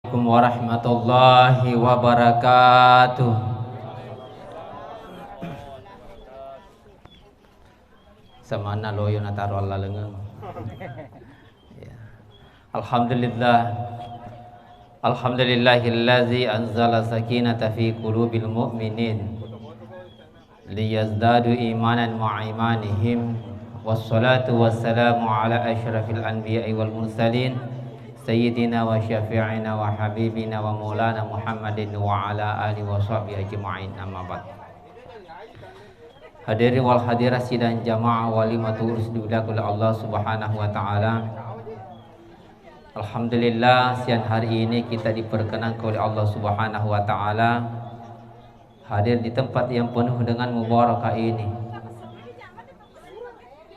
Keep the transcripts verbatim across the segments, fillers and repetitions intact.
Assalamualaikum warahmatullahi wabarakatuh. Samanna loyo nataro allalengeng. Ya. Alhamdulillah. Alhamdulillahillazi anzala sakinata fi qulubil mu'minin. Liyazdadu imanan ma'a imanihim. Wassalatu wassalamu ala asyrafil anbiya'i wal mursalin, sayyidina wa syafi'ina wa habibina wa maulana Muhammadin wa ala alihi wa sahbihi ajma'in, amma ba'd. Hadirin wal hadirat sidang jamaah walimatu urus dimuliakan oleh Allah Subhanahu wa Ta'ala. Alhamdulillah, siang hari ini kita diperkenankan oleh Allah Subhanahu wa Ta'ala hadir di tempat yang penuh dengan mubarakah ini.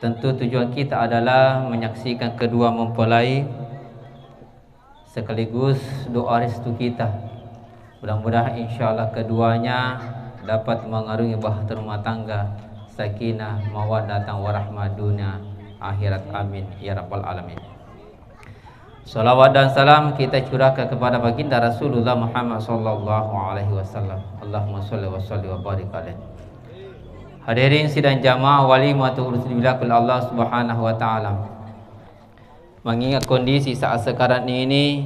Tentu tujuan kita adalah menyaksikan kedua mempelai sekaligus doa restu kita. Mudah-mudahan insyaallah keduanya dapat mengarungi bahtera rumah tangga, sakinah, mawaddah, warahmah dunia akhirat. Amin ya rabbal alamin. Salawat dan salam kita curahkan kepada baginda Rasulullah Muhammad sallallahu alaihi wasallam. Allahumma shalli wa sallim wa barik alaih. Hadirin sidang jamaah walimatu urus dimuliakan Allah Subhanahu wa Ta'ala. Mengingat kondisi saat sekarang ini,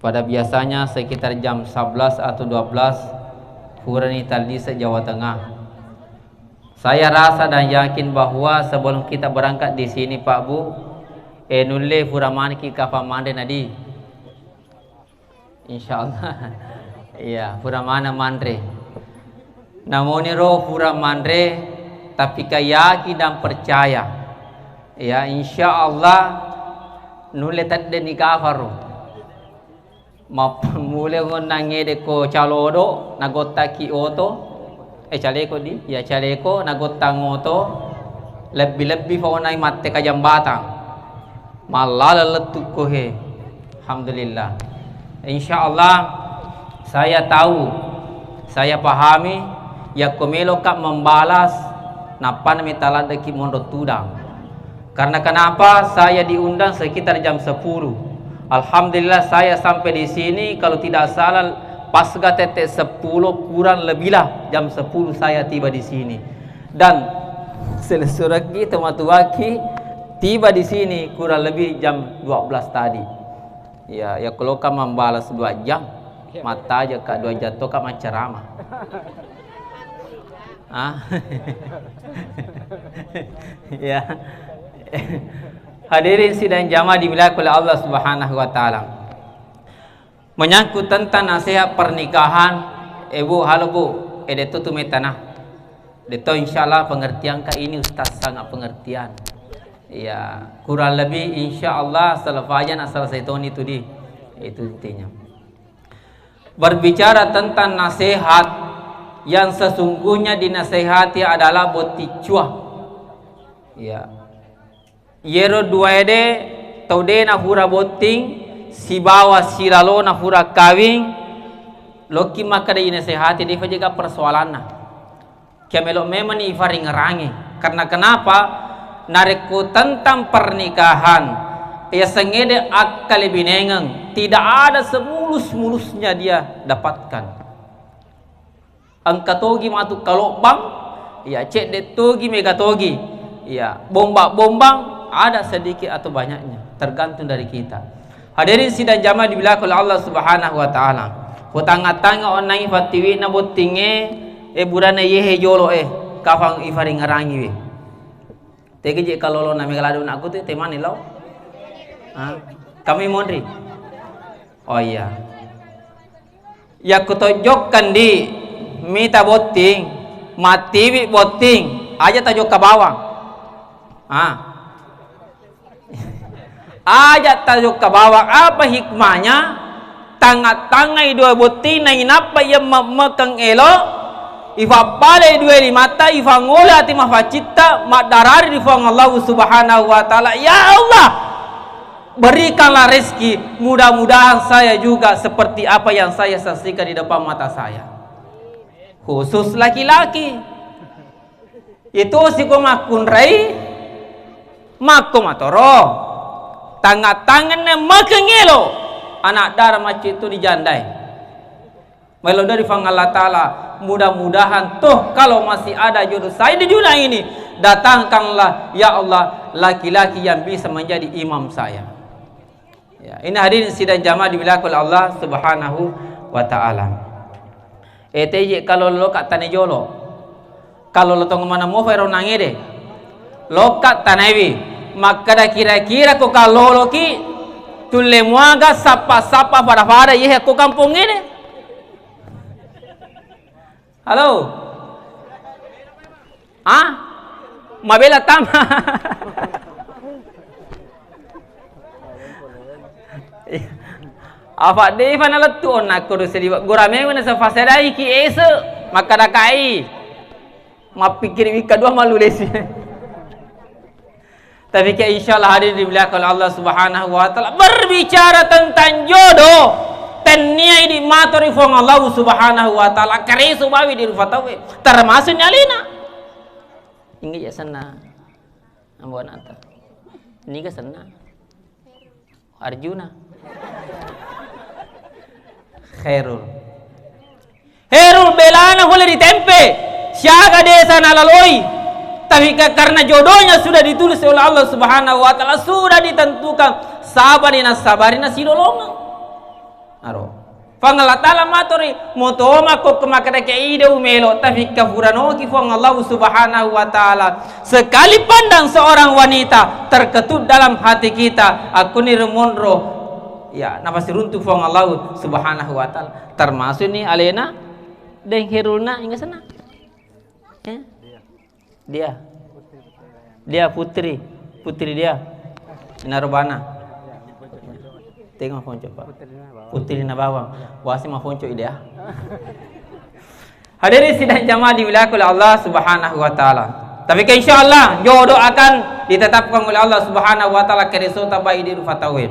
pada biasanya sekitar jam sebelas atau dua belas, purani tallise Jawa Tengah. Saya rasa dan yakin bahwa sebelum kita berangkat di sini, Pak Bu, eh, nulle pura maniki kapang manre nadi. Insyaallah. Iya, pura maneng manre. Namoniro pura manre, tapi ka yakin dan percaya. Ya, insyaallah nulle teddeni kafaro. Map-, mule ngonnang ede ko calodo, nagottaki oto. Eh, caleko di? Ya, caleko, nagottang oto. Lebbi-lebbi faunai matte kajambatang. Mallala lettu ko he. Alhamdulillah. Insyaallah saya tahu, saya pahami, yakko meloka membalas, nappanami taladdeki monro tudang. Karena kenapa saya diundang sekitar jam sepuluh. Alhamdulillah saya sampai di sini, kalau tidak salah pas gatete sepuluh kurang lebihlah jam sepuluh saya tiba di sini. Dan selessuraki tomatuaki tiba di sini kurang lebih jam dua belas tadi. Ya, ya kalau ka membalas dua jam, mattaja ka dua jam to ka maccarama. Ah. Ya. Hadirin sidang jamaah dimuliakan oleh Allah Subhanahu wa Ta'ala. Menyangkut tentang nasihat pernikahan, eh, Bu, halo, Bu, eh, detto tu metana. Detto, insyaallah pengertian ka ini, Ustaz sangat pengertian. Ya, kurang lebih insyaallah selesai aja, nah, selesai toni tu di. Itu intinya. Berbicara tentang nasihat, yang sesungguhnya dinasehati adalah botticcua. Ya. Yero duaede tau de nafura botting sibawa silalo nafura kawing, lokki makkeda inasehati, defa jega persoalanna. Kia melo memang ifaringerangi. Karena kenapa? Narekko tentang pernikahan, yasengngede akkalebinengeng, tidak ada semulus-mulusnya dia dapatkan. Engka togi matu kalobbang, ya, cedde togi, mega togi, ya, bombang-bombang, ada sedikit atau banyaknya, tergantung dari kita. Hadirin sidang jamaah dimuliakan oleh Allah Subhanahu wa Ta'ala. Ko tangnga-tangnga onnangi fattiwi'na bottingnge, eh, burana yehe jolo, eh, kafang ifaringerangi we. Tegi je kalolo na mega ladu nakku tu temani lo. Ah, kami monri. Oh iya. Yakko tojokkan di mita botting, mattiwi botting, aja tajokka bawang. Ah. Aja tajokka bawang, apa hikmahnya? Tangnga-tangngai dua botting, nainappa iya mammekeng elo, ifappalai dua limatta, ifangole ati mafaccitta, maddarari ri Puang Allah Subhanahu wa Ta'ala. Ya Allah, berikanlah rezeki, mudah-mudahan saya juga seperti apa yang saya saksikan di depan mata saya. Khusus laki-laki. Itu siko makkunrai, makko matoro. Tangnga-tangnganna makengelo. Anak dara macettu dijandai. Melo dari Fang Allah Ta'ala, mudah-mudahan toh kalau masih ada jodoh saya di dunia ini, datangkanlah ya Allah laki-laki yang bisa menjadi imam saya. Ya, ini hadirin sidang jamaah dimuliakan oleh Allah Subhanahu wa Ta'ala. Eh, teje kalau lo ka tane jolo. Kalau lo tong mana mo fai ronangede. Lo ka tanaiwi. Makkada kira-kira ko kalau lo ki tulle muaga sappa-sappa pada-pada ye ko kampung ini. Halo? Ah? Mabela tama. Apa defa nalettu onna ko do sediwa. Gora mewa na safasadai ki ese. Makkada kai. Mappikiri wikka dua malu lesi. Tapi ke insya Allah hadirin dimuliakan oleh Allah Subhanahu wa Ta'ala, berbicara tentang jodoh, tennia idi matori Fuang Allah Subhanahu wa Ta'ala, kareso bawi di rufa tauwe, termasuk ni alena. Ingat ya senna. Ambo nata. Niga senna. Arjuna. Khairul. Khairul belana pole ditempe. Siaga desa nalaloi. Tapi ka-, karena jodohnya sudah ditulis oleh Allah Subhanahu wa Ta'ala, sudah ditentukan. Sabari na sabari na silolongeng. Aro. Fang Allah Ta'ala matori, motoma ko kemakadake ide umelo, tapi kafuranoki Fang Allah Subhanahu wa Ta'ala. Sekali pandang seorang wanita terketuk dalam hati kita, aku ni remonro. Ya, napasiruntu Fang Allah Subhanahu wa Ta'ala. Termasuk ni alena deng herulna inga senna. Ya. Dia. Dia putri. Putri dia. Inaro bana. Tengok fonco, Pak. Putri na bawang. Wasi ma fonco ide ah. Hadirin sidang jamaah dimuliakan oleh Allah Subhanahu wa Ta'ala. Tapi ke insya Allah jodoh akan ditetapkan oleh Allah Subhanahu wa Ta'ala, kereso tabai di rufa tauwe.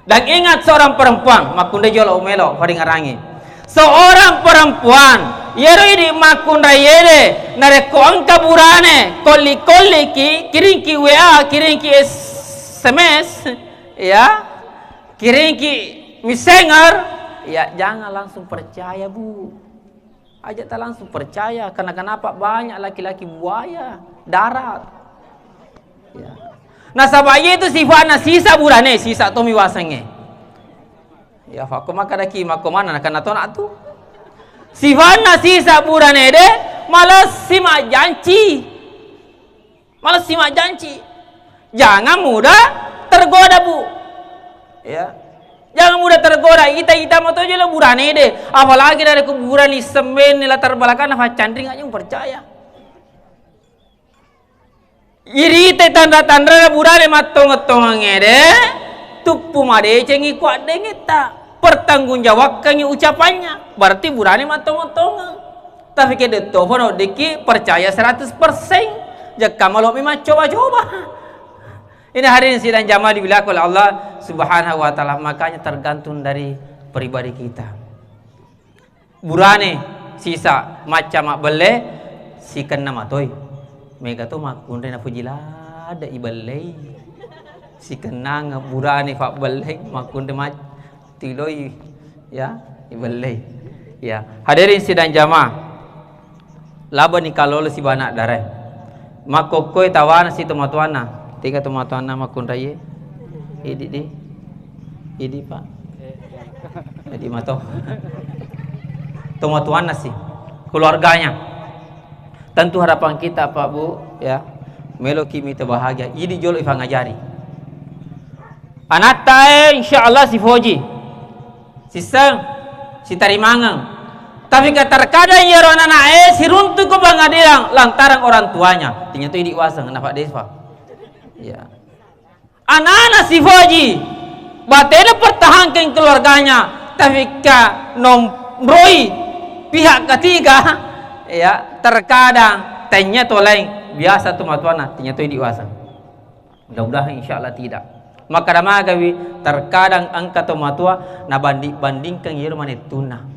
Dan ingat, seorang perempuan, makkunrai jolo umelo, paringarangi. Seorang perempuan, iyaro idi makkunrai ede, narekko engka burane, kolli-kolliki, kiringki W A, kiringki S M S, ya, kiringki messenger, ya, jangan langsung percaya, Bu. Aja ta langsung percaya, karena kenapa banyak laki-laki buaya darat. Ya. Nasaba iye tu sifatna sisa burane, sisa tomi wasengnge. Ya, fakko makkadaki makko mana nakana tona tu. Sifatna sisa burane de, malessi majjanci. Malessi majjanci. Jangan mudah tergoda, Bu. Ya. Jangan mudah tergoda. Ita-ita mato jolo burane de. Apalagi dari kuburan issemben nila terbelakang na faccanring aja percaya. Irite tanra-tanra burane mattongeng-tongeng ede, tuppu madecengi kuaddengetta. Pertanggungjawabkangi ucapannya. Berarti burane mattongeng-tongeng. Tapi kedde tofa no deki percaya seratus persen. Jakka malomi maccoba-coba. Ini hadirin sidang jamaah dimuliakan oleh Allah Subhanahu wa Ta'ala. Makanya tergantung dari pribadi kita. Burane sisa macca mabbelle sikenna matoi. Mega to makkunrai napuji ladde ibellei. Sikennang burane fabbelleng makkunrai mac-, tiloi, ya, ibellei. Ya, hadirin sidang jamaah. Labani kalolo sibawa anak darae. Makkokkoe tawana si tomatoanna. Tega tomatoanna makkunraie? Idi di. Idi, Pak. Idi mato. Tomatoanna si. Keluarganya. Tentu harapan kita, Pak, Bu, ya. Meloki mita bahagia. Idi jolo ifangajari. Anatta e, insya Allah sifoji. Sisseng, sitarimangeng. Tapi ka terkadang iyaro anana'e siruntu ko pengadilan lantaran orang tuanya. Tenyato idi waseng, nafa defa. Ya. Anana sifoji, batena pertahankan keluarganya, tapi ka nomroi pihak ketiga, ya, terkadang tenyato lain, biasa tu matuana, tenyato idi waseng. Mudah-mudahan insya Allah tidak. Makkada magawi, terkadang engka to matua nabanding-bandingkan iyaro manettunna.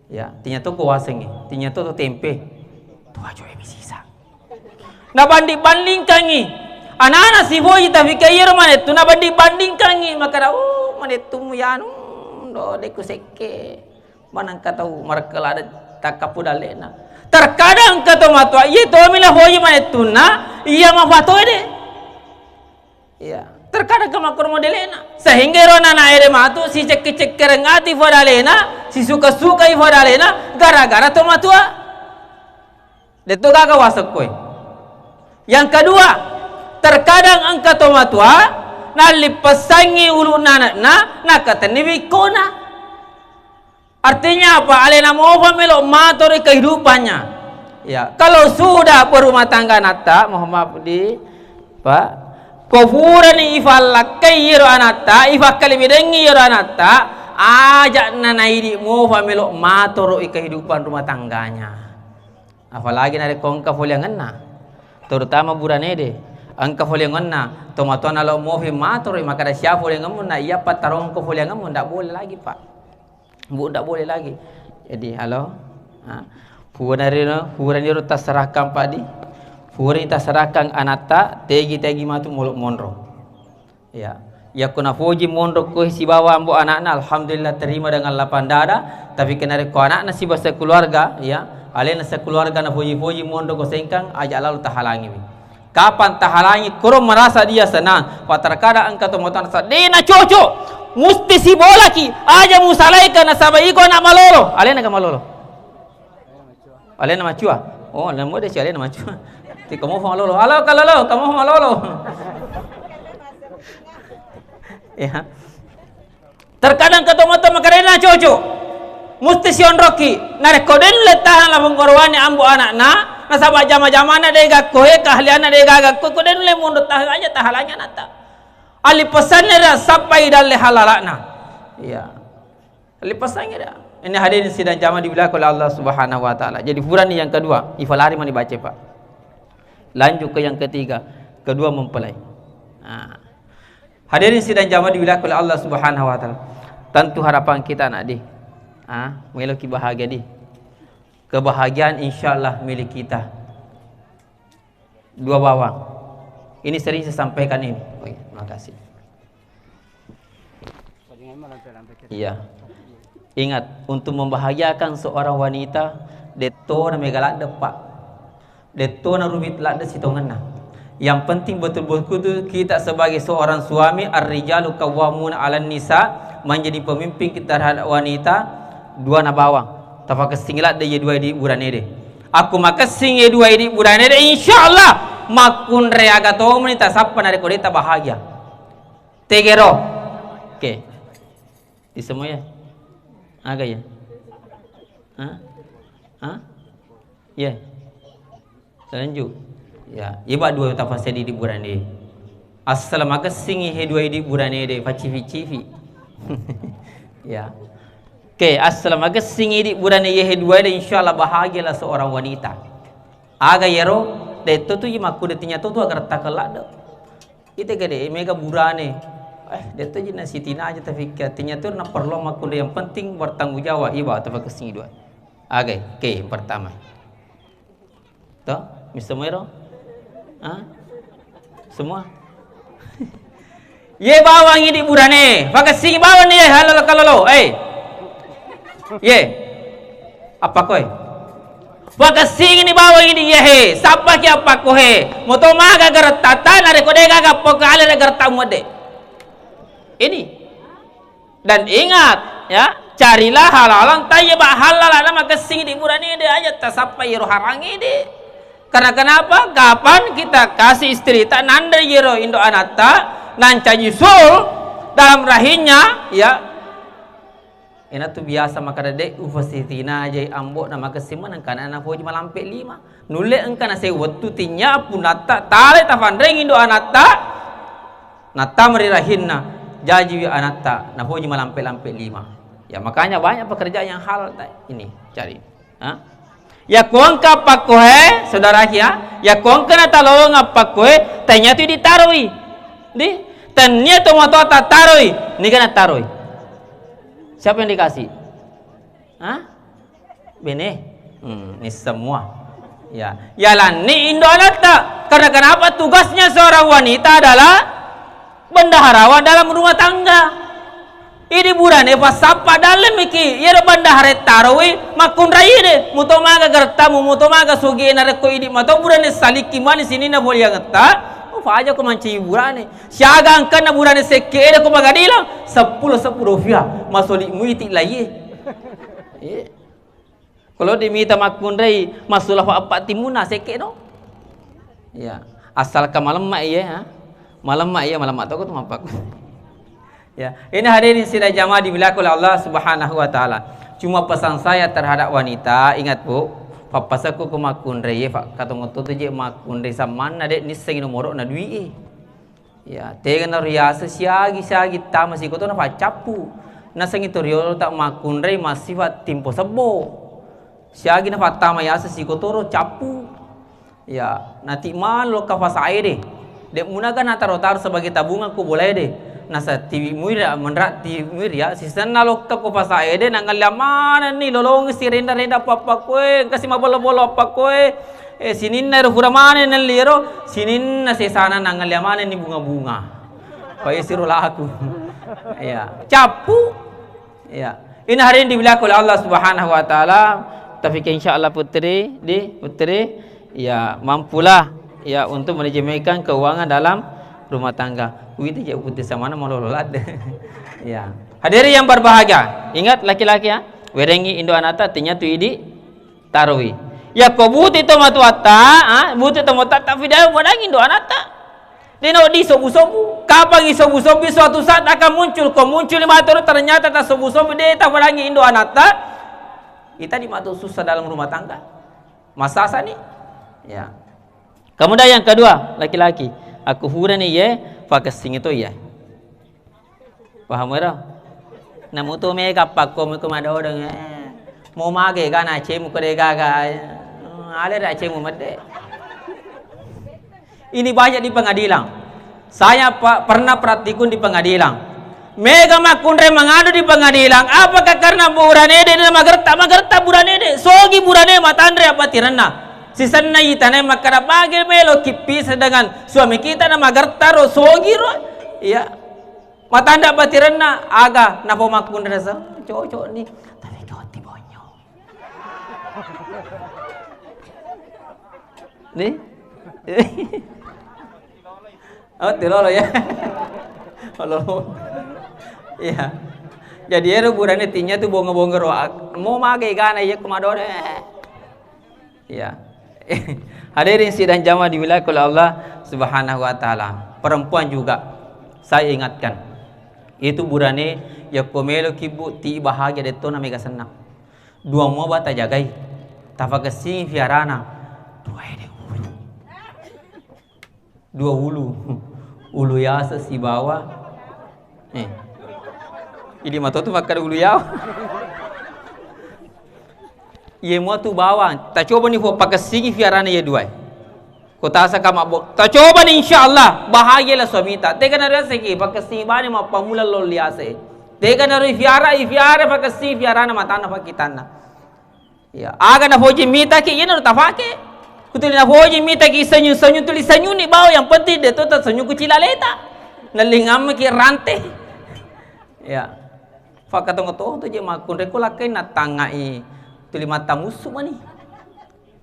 Ya, tenyato ko wasengnge, tenyato to tempe. Tuajo e misisa. Nabanding-bandingkangi. Anana sifoji tapi ke iyaro manettu nabanding-bandingkangi. Makkada, "Oh, Manettummu yanu, do, de' kusekke. Manengka tau marekkelada takkapu dalle'na. Terkadang engka to matoa, iya tomi nafoji manettunna, iya mafatoe de'. Iya. Terkadang ke makkoro modele'na. Sehingga ero anak-anak ede matu, sicekke-cekkereng ati fodalena, sisuka-sukai fodalena, gara-gara to matoa. De'to gaga wasekkoe. Yang kedua, terkadang engka to matoa, nallippessangngi ulu'na ana'na, nakatenni wikkona. Artinya apa? Alena mofa melo matori kehidupannya. Ya, kalau sudah berumah tangga anatta, mohon maaf di, Pak, ko furani ifallakkai iyaro anatta, ifakkalebidengngi iyaro anatta, aja' nanaidi mofa melo matoroi kehidupan rumah tangganya. Apalagi narekko engka foliangenna, terutama buranede, engka foliangenna, tomatoanna lao mofi matoroi, makkada sia foliangemmu na iya pattarongko foliangemmu, ndak boleh lagi, Pak. Bu, ndak boleh lagi. Jadi, halo? Ha? Puraniro, puraniro tasserahkan, Pak, di? Purani tasserahkan anatta, tegi-tegi matu molo monro. Ya. Yakko nafoji monro ko sibawa ambo anakna, alhamdulillah, terima dengan lapang dada. Tapi ke narekko anakna siba sekeluarga, ya, alena sekeluarga nafoji-foji monro ko sengkang, aja' lalo tahalangiwi. Kapan tahalangi, koro merasa dia senang. Fa terkadang engka to matoa sa, de' na cocok. Musti sibolaki, aja' musalaikan nasaba iko anak malolo. Alena ka malolo? Alena macua. Oh, alena mode si alena macua. Tiko mofa malolo. Halo, kalolo, kamu malolo. Ya. Terkadang engka to matoa makkada de' na cocok. Musti sionrokki. Narekko de' nulle tahang la pengorowani ambo anakna, nasaba jama-jamana de' gakkoe, keahlianna de' gaga ko, ko de' nulle monro tahang, aja' tahalangi anatta. Alli pesanna de' sappai dalle halalakna. Iya. Lipassangngi dah. Ini hadirin sidang jamaah dimuliakan oleh Allah Subhanahu wa Ta'ala. Jadi, furani yang kedua, ifalari mani baca, Pak. Lanjut ke yang ketiga, kedua mempelai. Nah. Hadirin sidang jamaah dimuliakan oleh Allah Subhanahu wa Ta'ala. Tentu harapan kita, nak, di. Ah, meloki bahagia, di. Kebahagiaan insya Allah milik kita. Dua bawang. Ini sering saya sampaikan ini. Oh iya, terima kasih. Iya. Ingat, untuk membahagiakan seorang wanita, de'to na mega ladde, Pak. De'to na rumit ladde sitongenna. Yang penting betul-betul kita sebagai seorang suami, ar-rijalu qawwamuna 'alan nisa, menjadi pemimpin kita terhadap wanita, dua na bawang. Tafakessingi ladde ye dua idi buranede. Akko makessing ye dua idi buranede, insya Allah makkunrai aga tomani tasappa narekko de' tabahagia. Tegero. Oke. Di semua ya? Aga ya? Hah? Hah? Ye. Lanjut. Ya, iba dua tafasedi di burane. Asal makessingi he dua idi burane de, facifi-cifi. Ya. Oke, asal makessingi di burane ye he dua de, insya Allah bahagialah seorang wanita. Aga yero, detto tu makkuda tinya tu, tu agar takkeladde. Ite gede mega burane. Eh, detto ji na sitina aja tafikir. Tinya tu na perlu makkuda, yang penting bertanggung jawab. Iba tafakessingi dua. Oke, oke, yang pertama. To, misseng muero? Hah? Semua? Ye bawang idi burane, fakessingi bawang ni, ye, halal kalolo, eh. Ye. Apa koe? Fakessingi ni bawang idi, ye, he. Sappaki apa ko he? Moto maga garettata, narekko de gaga pokale garettamu de. Ini. Dan ingat, ya, carilah halalan thayyibah, halal, ada makessing di burane de, aja tasappa iro harangi de. Karena kenapa? Kapan kita kasih istri ta nanre iro indo anatta, nancaji sul dalam rahimnya, ya. Ina tu biasa makada de, ufasitina aja ambo na makessing maneng kana na foji malampe lima. Nulle engka naseng wettu tinya punatta tale tafanreng indo anatta. Nattama ri rahinna, jajiwi anatta, napoji malampe-lampe lima. Ya, makanya banyak pekerjaan yang halal ta-, ini cari. Ha? Yakko engka pakkohe, saudara, ya, yakko engka natalolonga pakkohe, tanya tu ditaroi. Di, tania tu moto tataroi, niga nataroi. Siapa yang dikasih? Hah? Bene? Hmm, ini semua. Ya, ya lanni indo anatta. Karena kenapa? Tugasnya seorang wanita adalah bendaharawan dalam rumah tangga. Idi burane passappa dalle miki, iyaro banda harettarowi makkunrai de, muto maga gertamu, muto maga sugi narekko idi mato burane salikki mani sininna foliangetta, ufaja ko mancaji burane. Siaga angkanna burane sekke ede ko pengadilan, seppulo seppulo rupiah, masoli muiti laiye. Eh. Kalau dimita makkunrai, massula fa appa timunna sekke no. Ya, asalkan malemma iya, ha? Malemma iya, malemma toko tu mappaku. Ya, ini hadirin sidang jamaah dimuliakan oleh Allah Subhanahu wa Ta'ala. Cuma pesan saya terhadap wanita, ingat Bu, pappasakku ke makkunrai, Pak, katong tu je makkunrai samanna dek nissengi nomorok na dui. Ya, tegana riaseng siagi-siagi tama sikoto nafaccappu. Nasengi to riolo tak makkunrai massifa timpo sebbo. Siagi nafattama yaseng sikotoro cappu. Ya, nati mano lokka fasae de. Dek munaga nataro-taro sebagai tabungan ko bolae de. Nasa tiwi muira menra tiwi muira sisenna lokka ko fasae de nangalle manenni lolong si renda-renda pappa koe, engka si mabolo-bolo appa koe. Eh, sininna ero fura maneng nelli ero, sininna sesana nangalle manenni bunga-bunga. Paisiro laku. Iya, cappu. Iya. Ini hari ini dimuliakan oleh Allah Subhanahu wa Ta'ala. Tapi insya Allah putri, di putri, ya mampulah ya untuk manajemenkan keuangan dalam rumah tangga. Wita je putri samana malolo ladde. Ya. Hadirin yang berbahagia, ingat laki-laki ya, werengi indo anata tinya tu idi taroi. Yakko buti to matuatta, ah, buti to matuatta, tapi dia wadangi indo anatta. Deno di sobu-sobu. Kapang isobu-sobu, suatu saat akan muncul. Ko muncul lima tahun ternyata tak sobu-sobu, de tak wadangi indo anatta. Kita di matu susah dalam rumah tangga. Masasa nih. Ya. Kemudian yang kedua, laki-laki. Aku hura nih ye, fakesing itu ya. Paham ero? Namutu mega pakko muko madodong, eh. Mau mage gana cemu ko de gaga. Eh, ale ra cemu medde. Ini banyak di pengadilan. Saya pa-, pernah praktikum di pengadilan. Mega makkunrai mengadu di pengadilan. Apakah karena burane de na magerta, magerta burane de. Sogi burane matanre apa tirenna. Sisenna itanai makkada bage melo kippisah dengan suami kita na magerta ro sogi ro. Iya. Matanda batirenna, aga napau makkunrai naseng, cocok ni. Tapi kau ti bonyo. Ni? Oh, tilolo ya. Lolo. Iya. Jadi ero burane tinya tu bonga-bonga roa. Mau mage gana iya kemadone. Ya. Hadirin sidang jamaah dimuliakan oleh Allah Subhanahu wa Ta'ala. Perempuan juga, saya ingatkan. Itu burane, yakko melo kibbu ti bahagia detto na mega senang. Dua mua bata jagai. Tafakessingi fiarana. Dua ede ulu. Dua ulu. Ulu yaseng sibawa. Eh. Idi matotu makkada ulu yawa. Iye mua tu bawang. Tacobani fu pakessingi fiarana iye duae. Ko tasaka mabbo. Tacobani insyaallah bahagialah suamita. Tega na riaseki pakessingi bani mappamula lolli ase. Tega na ri fiara, ifiara pakessingi fiarana matanna pakitanna. Iya, aga nafoji mitaki, iyanaro tafake. Kutuli nafoji mitaki senyum-senyum, tuli senyumni bawang, yang penting de to tasenyum kucilaleta. Nellingammaki rante. Iya. Fakkatongo-tongo to je makkunrai ko lakkai natangai tuli mattamussu mani.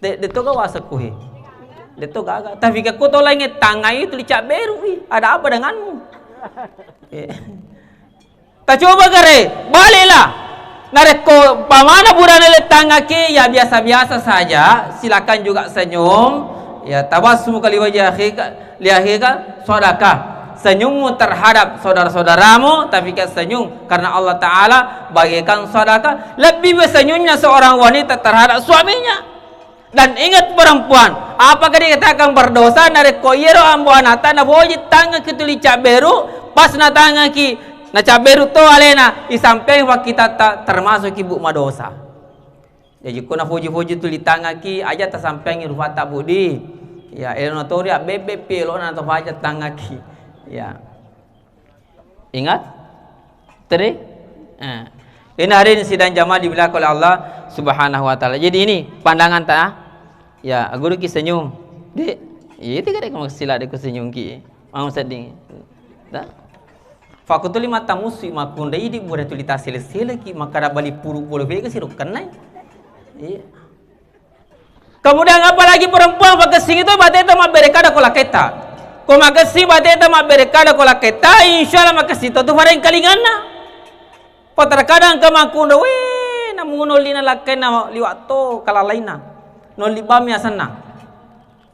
De, de to gawa sekku he. De to gaga. Tapi ko to laingnge tangai tuli cabberu, ih, ada apa denganmu? Iya. Tacoba gare, baliklah. Narekko umpamana burane lettangngaki, ya biasa-biasa saja, silakan juga senyum. Ya, tabassum kali wajhi akhika, li akhika, sedekah. Senyummu terhadap saudara-saudaramu, tapi kan senyum karena Allah Ta'ala bagaikan sedekah. Lebih bersenyumnya seorang wanita terhadap suaminya. Dan ingat perempuan, apakah dikatakan berdosa narekko iyaro ambo anata nafoji tangngaki tuli cabberu, pas natangngaki nacabberu to alena, isampeang fakkitatta termasuk ibu madosa. Jaji ko nafoji-foji tuli tangngaki, aja tasampeangi rufatta budi. Ya, elono tori abbebbe pi elona to faja tangngaki. Ya. Ingat? Teri? Eh. Ini hari ini sidang jamaah dimuliakan oleh Allah Subhanahu wa Ta'ala. Jadi ini pandangan ta, ah? Ya, guru ki senyum. Dek, iya tiga dek kamu sila dek ku senyum ki. Mau sedih. Dah? Fakkutuli mattamusui makkunrai idi bura tuli tassele-seleki, makkada bali puru polo fega siro kennai. Iya. Kemudian apalagi perempuan pakessing itu bateta mabbere kada ko laketta. Ko makessing bateta mabbere kada ko laketta, insya Allah makessing to tu farengkalinganna. Ko terkadang ke makkunrai, we, namu nolina lakkainna liwat to kalalaina. Nolli bami asenna.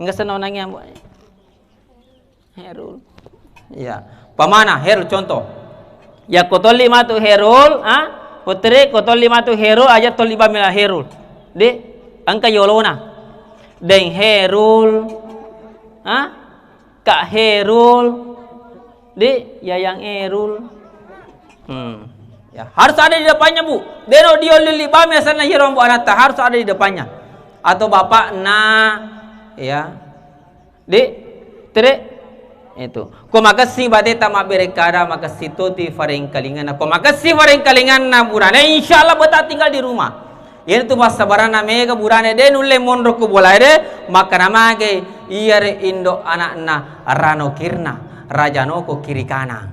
Enggak senang nangis, Bu. Herul. Iya. Pamana Herul contoh. Ya ko tolli matu Herul, ah? Putri, ko tolli matu Herul, aja tolli bamila Herul. De, engka yolona. Deng Herul. Ah? Kak Herul. De, Yayang Erul. Hmm. Ya, harus ada di depannya, Bu. Deno diolli bami asenna yero ambo anatta, harus ada di depannya. Atau bapakna, ya. Dek, tere, itu. Ko makessing bateta mabbere kada, makessing toti farengkalinganna. Ko makessing farengkalinganna burane, insya Allah betah tinggal di rumah. Iyanatu passabaranna mega burane de nulle monro ko bolae de, makkana mage iyare indo anakna Rano Kirna, Raja Noko kiri kana.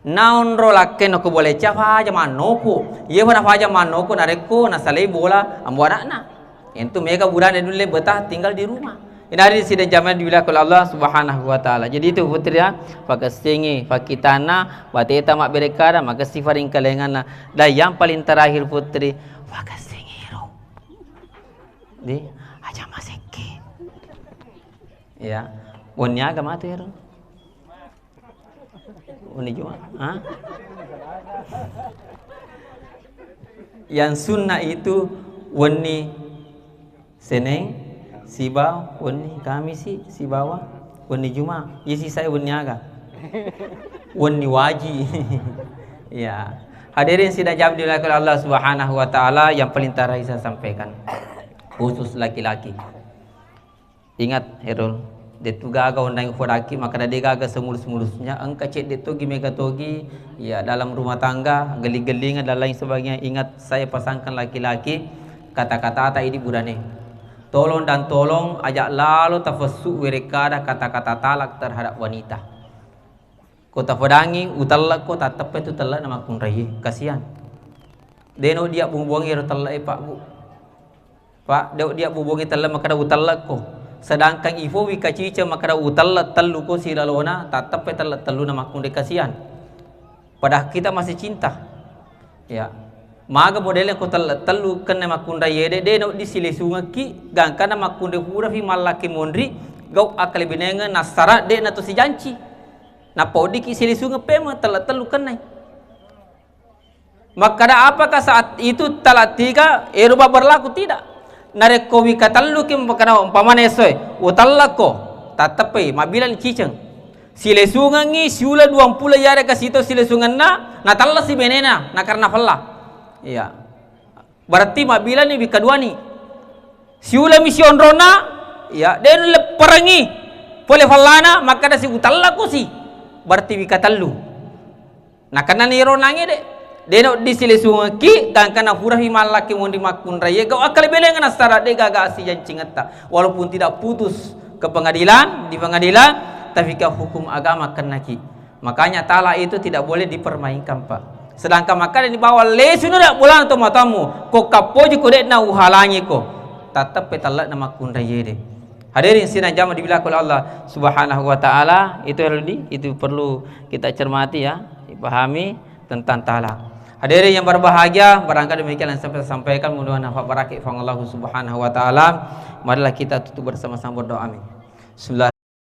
Naonro lakkeno ko bolae ca faja mannoko. Iya fa nafaja mannoko narekko nasalai bola ambo anakna. Entu mega burane nulle betah tinggal di rumah. Inari sidang jamaah dimuliakan oleh Allah Subhanahu wa Ta'ala. Jadi itu putri ya, pakessingi, pakitana, bateta mabbere kada, makessing farengkalinganna. Dan yang paling terakhir putri, pakessingi ro. Di aja masekke. Ya, wenni aga matu ero. Wenni Juma. Ha? Yang sunnah itu wenni Seneng, siba, wenni Kamisi, sibawa wenni Juma. Isi saya wenni aga? Wenni waji. Ya. Hadirin sidang jamaah dimuliakan Allah Subhanahu wa Ta'ala, yang paling terakhir saya sampaikan, khusus laki-laki. Ingat, Herul, de'tu gaga ondangi fodaki, makkada de gaga semulus-mulusnya, engka cedde togi, mega togi, ya, dalam rumah tangga, gelling-gellingan dan lain sebagainya. Ingat, saya pasangkan laki-laki, kata-katata idi burane. Tolong dan tolong, aja lalo tafessu werekkada kata-kata talak terhadap wanita. Ko tafadangi utellekko, tatteppai tu tellekna makkunraie. Kasihan. Deno dia buang-buangi ero tellek e, Pak, Bu. Pak, deo dia buang-buangi tellek makkada utellekko. Sedangkan ifo wi kaciceng makkada utellek tellu ko silalona, tatteppai tellek telluna makkunrai, kasihan. Padahal kita masih cinta. Ya. Maga modele ko tellek tellu kenna makkunraie de, de no disilesungekki, gangkana makkunrai purafi mallaki monri, gau akkalebinengeng nassara de na to sijanci. Nappa weddikki silisungeng pemeng tellak tellu kennai. Makkada apakah saat itu tellak tiga, eh, rubah berlaku? Tidak. Narekko wika telluki, makkada umpamana esso e, utellakko, tatteppai, mabbilani ciceng. Silesungengngi siula duampulo yarega sito silesungenna, natellasi benena, nakarena fella. Iya. Berarti mabbilani wika duani. Siulami sionrona, ya, de nulle perengi pole fellana, makkada si utellakko si. Berarti wika tellu. Nakennani ero nange de. De no disilesungekki, gangkana purafi mallaki monri makkunraie, gau akkalebelengeng nassara de gaga sijancingetta. Walaupun tidak putus ke pengadilan, di pengadilan, tapi ke hukum agama kennaki. Makanya talak itu tidak boleh dipermainkan, Pak. Sedangkan makkada ni bawang lesu nara bolana to matamu, ko kappoji ko de'na uhalangi ko, tatteppai tellakna makkunraie de. Hadirin sidang jamaah dimuliakan oleh Allah Subhanahu wa Ta'ala, itu Herul di, itu perlu kita cermati ya, dipahami tentang talak. Hadirin yang berbahagia, barangkali demikian yang saya sampaikan, mudah-mudahan manfaat barakah Allah Subhanahu wa Ta'ala. Marilah kita tutup bersama-sama berdoa. Amin. Bismillah.